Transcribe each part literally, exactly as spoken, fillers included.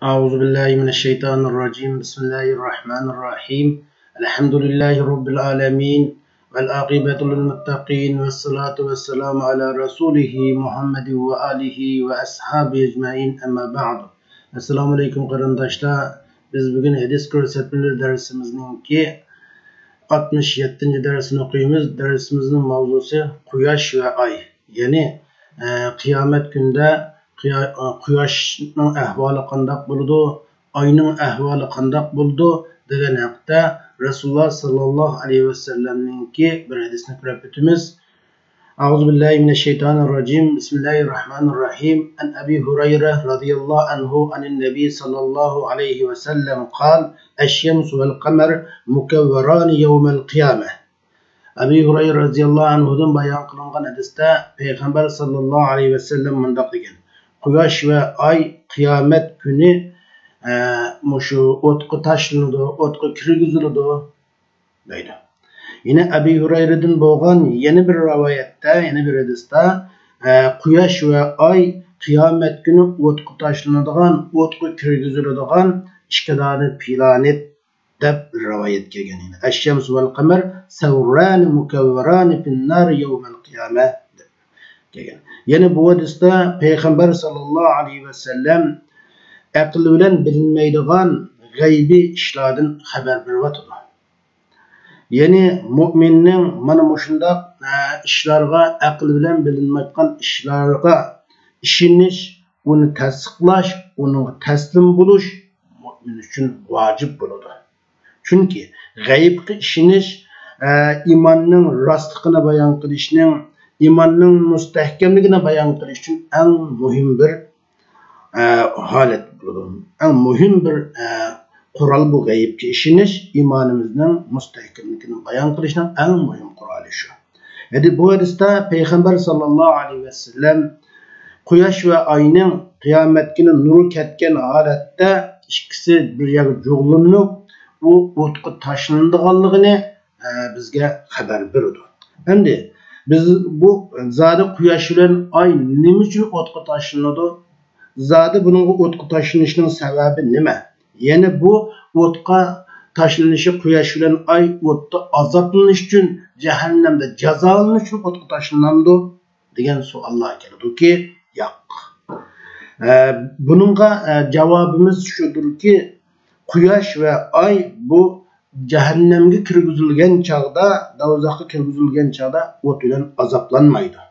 أعوذ بالله من الشيطان الرجيم. بسم الله الرحمن الرحيم. الحمد لله رب العالمين. والعاقبة للمتقين. والصلاة والسلام على رسوله محمد وآله وأصحابه أجمعين. أما بعد. ئەسسالامۇ ئەلەيكۇم قېرىنداشلار. بىز بۈگۈن ھەدىس كۆرسەتمىلىرى دەرسىمىزنىڭكى ئاتمىش يەتتىنچى دەرسىنى ئوقۇيمىز. دەرسىمىزنىڭ ماۋزۇسى قۇياش ۋە ئاي. يەنى، ئە، قىيامەت كۈنىدە قۇيا-، ئە، قۇياشنىڭ ئەھۋالى قانداق بولىدۇ، ئاينىڭ ئەھۋالى قانداق بولىدۇ دېگەن ھەقتە رەسۇلۇللا ساللاللاھۇ ئەلەيھى ۋەسەللەمنىڭكى بىر ھەدىسىنى كۆرۈپ ئۆتىمىز. أعوذ بالله من الشيطان الرجيم. بسم الله الرحمن الرحيم. عن أبي هريرة رضي الله عنه عن النبي صلى الله عليه وسلم قال: الشمس والقمر مكوران يوم القيامة. ئەبى ھۇرەيرە رەزىياللاھۇ ئەنھۇدىن بايان قىلىنغان ھەدىستە پەيغەمبەر ساللاللاھۇ ئەلەيھى ۋەسەللەم مۇنداق دېگەن: قۇياش ۋە ئاي قىيامەت كۈنى، ئە، مۇشۇ ئوتقا تاشلىنىدۇ، ئوتقا كىرگۈزۈلىدۇ، دەيدۇ. يەنە ئەبى ھۇرەيرىدىن بولغان يەنە بىر رىۋايەتتە، يەنە بىر ھەدىستە، ئە، قۇياش ۋە ئاي قىيامەت كۈنى ئوتقا تاشلىنىدىغان، ئوتقا كىرگۈزۈلىدىغان ئىككى دانە پلانېت دەپ رىۋايەت كەلگەن. يەنە الشمس والقمر ثوران مكوران في النار يوم القيامة دەپ كەلگەن. يەنە بۇ ھەدىستە پەيغەمبەر ساللاللاھۇ ئەلەيھى ۋەسەللەم ئەقىل بىلەن بىلىنمەيدىغان غەيبىي ئىشلاردىن خەۋەر بېرىۋاتىدۇ. يەنى مۇئمىننىڭ مانا مۇشۇنداق، ئە، ئىشلارغا، ئەقىل بىلەن بىلىنمەيدىغان ئىشلارغا ئىشىنىش، ئۇنى تەستىقلاش، ئۇنىڭغا تەسلىم بولۇش مۇئمىن ئۈچۈن ۋاجىپ بولىدۇ. چۈنكى غەيىبقا ئىشىنىش، ئە، ئىماننىڭ راستلىقىنى بايان قىلىشنىڭ، ئىماننىڭ مۇستەھكەملىكىنى بايان قىلىش ئۈچۈن ئەڭ مۇھىم بىر ئە، ھالەت بولىدۇ. ئەڭ مۇھىم بىر، ئە، قورال بۇ غەيىبكە ئىشىنىش، ئىمانىمىزنىڭ مۇستەھكەملىكىنى بايان قىلىشنىڭ ئەڭ مۇھىم قورالى شۇ. ئەدى بۇ ھەدىستە پەيغەمبەر ساللاللاھۇ ئەلەيھى ۋەسەللەم قۇياش ۋە ئاينىڭ قىيامەت كۈنى نۇرى كەتكەن ھالەتتە ئىككىسى بىر يەرگە جۇغلىنىپ، ئۇ ئوتقا تاشلىنىدىغانلىقىنى، ئە، بىزگە خەۋەر بېرىدۇ. ئەمدى بىز بۇ زادى قۇياش بىلەن ئاي نېمە ئۈچۈن ئوتقا تاشلىنىدۇ؟ زادى بۇنىڭغا ئوتقا تاشلىنىشنىڭ سەۋەبى نېمە؟ يەنى بۇ ئوتقا تاشلىنىشى قۇياش بىلەن ئاي ئوتتا ئازابلىنىش ئۈچۈن، جەھەننەمدە جازالىنىش ئۈچۈن ئوتقا تاشلىنامدۇ؟ دېگەن سوئاللار كېلىدۇكى، ياق. ئە، بۇنىڭغا، ئە، جاۋابىمىز شۇدۇركى، قۇياش ۋە ئاي بۇ جەھەننەمگە كىرگۈزۈلگەن چاغدا، دوزاخقا كىرگۈزۈلگەن چاغدا ئوت بىلەن ئازابلانمايدۇ.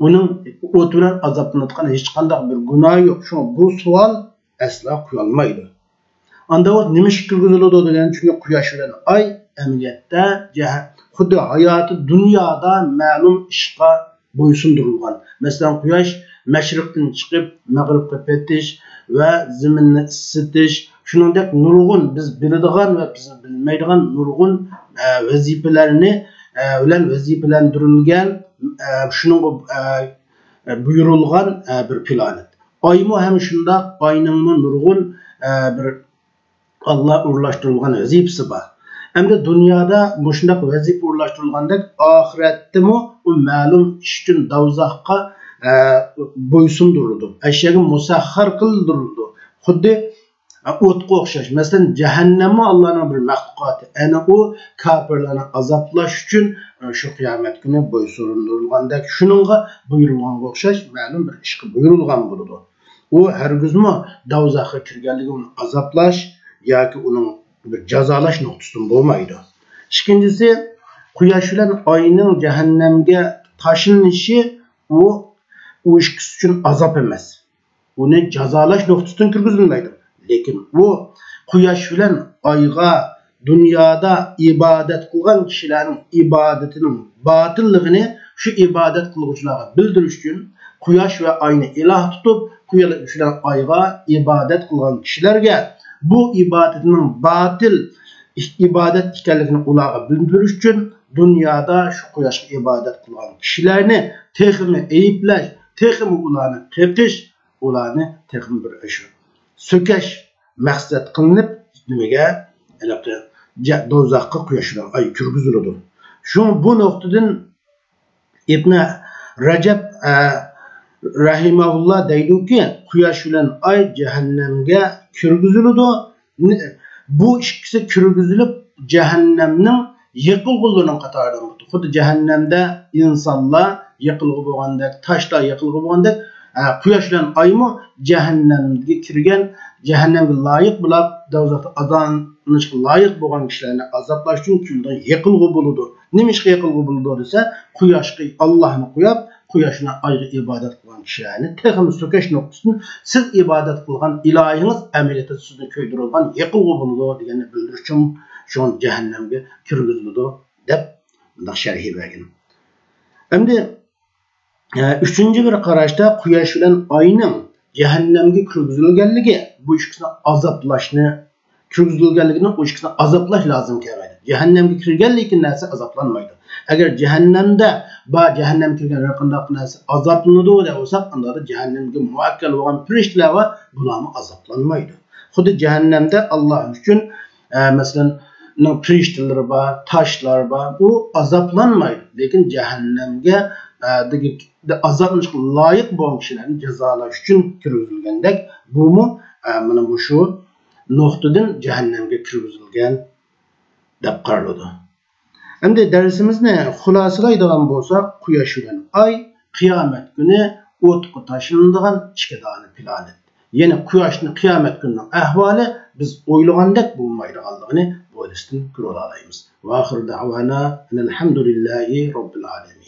ئۇنىڭ ئوت بىلەن ئازابلىنىدىغان ھېچقانداق بىر گۇناھى يوق. شۇڭا بۇ سوئال ئەسلا قويۇلمايدۇ. ئاندىن نېمە ئىشقا كىرگۈزۈلىدۇ دېگەن، چۈنكى قۇياش بىلەن ئاي ئەمەلىيەتتە جەھە-، خۇددى ھاياتى دۇنيادا مەلۇم ئىشقا بويسۇندۇرۇلغان. مەسىلەن، قۇياش مەشرىقتىن چىقىپ مەغرىبقا پېتىش ۋە زېمىننى ئىسسىتىش، شۇنىڭدەك نۇرغۇن بىز بىلىدىغان ۋە بىز بىلمەيدىغان نۇرغۇن، ئە، ۋەزىپىلەرنى، ئە، بىلەن ۋەزىپىلەندۈرۈلگەن، ئە، شۇنىڭغا، ئە، بۇيرۇلغان، ئە، بىر پلانېت. ئايمۇ ھەم شۇنداق، ئاينىڭمۇ نۇرغۇن، ئە، بىر ئاللا ئورۇنلاشتۇرۇلغان ۋەزىپىسى بار. ئەمدى دۇنيادا مۇشۇنداق ۋەزىپە ئورۇنلاشتۇرۇلغاندەك، ئاخىرەتتىمۇ ئۇ مەلۇم ئىش ئۈچۈن دوزاخقا، ئە، بويسۇندۇرۇلىدۇ. ئەشياغا مۇسەخخەر قىلدۇرۇلىدۇ. خۇددى ئوتقا ئوخشاش. مەسىلەن، جەھەننەممۇ ئاللانىڭ بىر مەخلۇقاتى. ئەنە ئۇ كاپىرلارنى ئازابلاش ئۈچۈن، ئە، شۇ قىيامەت كۈنى بويسۇندۇرۇلغاندەك، شۇنىڭغا بۇيرۇلغانغا ئوخشاش مەلۇم بىر ئىشقا بۇيرۇلغان بولىدۇ. ئۇ ھەرگىزمۇ دوزاخقا كىرگەنلىكى ئۇنى ئازابلاش ياكى ئۇنىڭ بىر جازالاش نۇقتىسىدىن بولمايدۇ. ئىككىنچىسى، قۇياش بىلەن ئاينىڭ جەھەننەمگە تاشلىنىشى ئۇ، ئۇ ئىككىسى ئۈچۈن ئازاب ئەمەس. ئۇنى جازالاش نۇقتىسىدىن كىرگۈزۈلمەيدۇ. لېكىن ئۇ قۇياش بىلەن ئايغا دۇنيادا ئىبادەت قىلغان كىشىلەرنىڭ ئىبادىتىنىڭ باتىللىقىنى شۇ ئىبادەت قىلغۇچىلارغا بىلدۈرۈش ئۈچۈن، قۇياش ۋە ئاينى ئىلاھ تۇتۇپ، قۇياش بىلەن ئايغا ئىبادەت قىلغان كىشىلەرگە بۇ ئىبادىتىنىڭ باتىل ئىبادەت ئىكەنلىكىنى ئۇلارغا بىلدۈرۈش ئۈچۈن، دۇنيادا شۇ قۇياشقا ئىبادەت قىلغان كىشىلەرنى تېخىمۇ ئەيىبلەش، تېخىمۇ ئۇلارنى قېقىش، ئۇلارنى تېخىمۇ بىر ئاشۇ سۆكەش مەقسەت قىلىنىپ، نېمىگە، ھېلىقى جە-، دوزاخقا قۇياش بىلەن ئاي كىرگۈزۈلىدۇ. شۇڭا بۇ نۇقتىدىن ئىبنى رەجەب، ئە، رەھىمەھۇللا دەيدۇكى، قۇياش بىلەن ئاي جەھەننەمگە كىرگۈزۈلىدۇ. نى-، بۇ ئىككىسى كىرگۈزۈلۈپ، جەھەننەمنىڭ يېقىلغۇلىرىنىڭ قاتارىدا بولىدۇ. خۇددى جەھەننەمدە ئىنسانلار يېقىلغۇ بولغاندەك، تاشلار يېقىلغۇ بولغاندەك، ئە، قۇياش بىلەن ئايمۇ جەھەننەمگە كىرگەن، جەھەننەمگە لايىق بولۇپ، دوزاختا ئازابلىنىشقا لايىق بولغان كىشىلەرنى ئازابلاش ئۈچۈن كۈلدىن يېقىلغۇ بولىدۇ. نېمىشقا يېقىلغۇ بولىدۇ دېسە، قۇياشقا، ئاللاھنى قويۇپ، قۇياش بىلەن ئايغا ئىبادەت قىلغان كىشىلەرنى تېخىمۇ سۆكۈش نۇقتىسىدىن، سىز ئىبادەت قىلغان ئىلاھىڭىز ئەمەلىيەتتە سىزنى كۆيدۈرىدىغان يېقىلغۇ بولىدۇ دېگەننى بىلدۈرۈش ئۈچۈن شۇڭا جەھەننەمگە كىرگۈزۈلىدۇ دەپ مۇنداق شەرھى بەرگەن. ئەمدى، ئە، ئۈچىنچى بىر قاراشتا قۇياش بىلەن ئاينىڭ جەھەننەمگە كىرگۈزۈلگەنلىكى بۇ ئىككىسىنى ئازابلاشنى، كىرگۈزۈلگەنلىكىنى، ئۇ ئىككىسىنى ئازابلاش لازىم كەلمەيدۇ. جەھەننەمگە كىرگەنلىكى نەرسە ئازابلانمايدۇ. ئەگەر جەھەننەمدە بار، جەھەننەمگە كىرگەن ھەر قانداق نەرسە ئازابلىنىدۇ دەپ بولساق، ئاندا جەھەننەمگە مۇئەككەل بولغان پىرىشتىلەر بار، بۇلارمۇ ئازابلانمايدۇ. خۇددى جەھەننەمدە ئاللا ئۈچۈن، ئە، مەسىلەن، نىڭ پىرىشتىلىرى بار، تاشلار بار، ئۇ ئازابلانمايدۇ. لېكىن جەھەننەمگە، ئە، دېگى-، ئازابلىنىشقا لايىق بولغان كىشىلەرنى جازالاش ئۈچۈن كىرگۈزۈلگەندەك، بۇمۇ، ئە، مانا مۇشۇ نۇقتىدىن جەھەننەمگە كىرگۈزۈلگەن دەپ قارىلىدۇ. ئەمدى دەرسىمىزنى خۇلاسىلايدىغان بولساق، قۇياش بىلەن ئاي قىيامەت كۈنى ئوتقا تاشلىنىدىغان ئىككى دانە پلانېت. يەنى قۇياشنى قىيامەت كۈنىنىڭ ئەھۋالى بىز ئويلىغاندەك بولمايدىغانلىقىنى بۇ ھەدىستىن كۆرۈۋالالايمىز. ۋاخىر دەۋانا ئەنىل ھەمدۇلىللاھى راببىل ئالەمىن.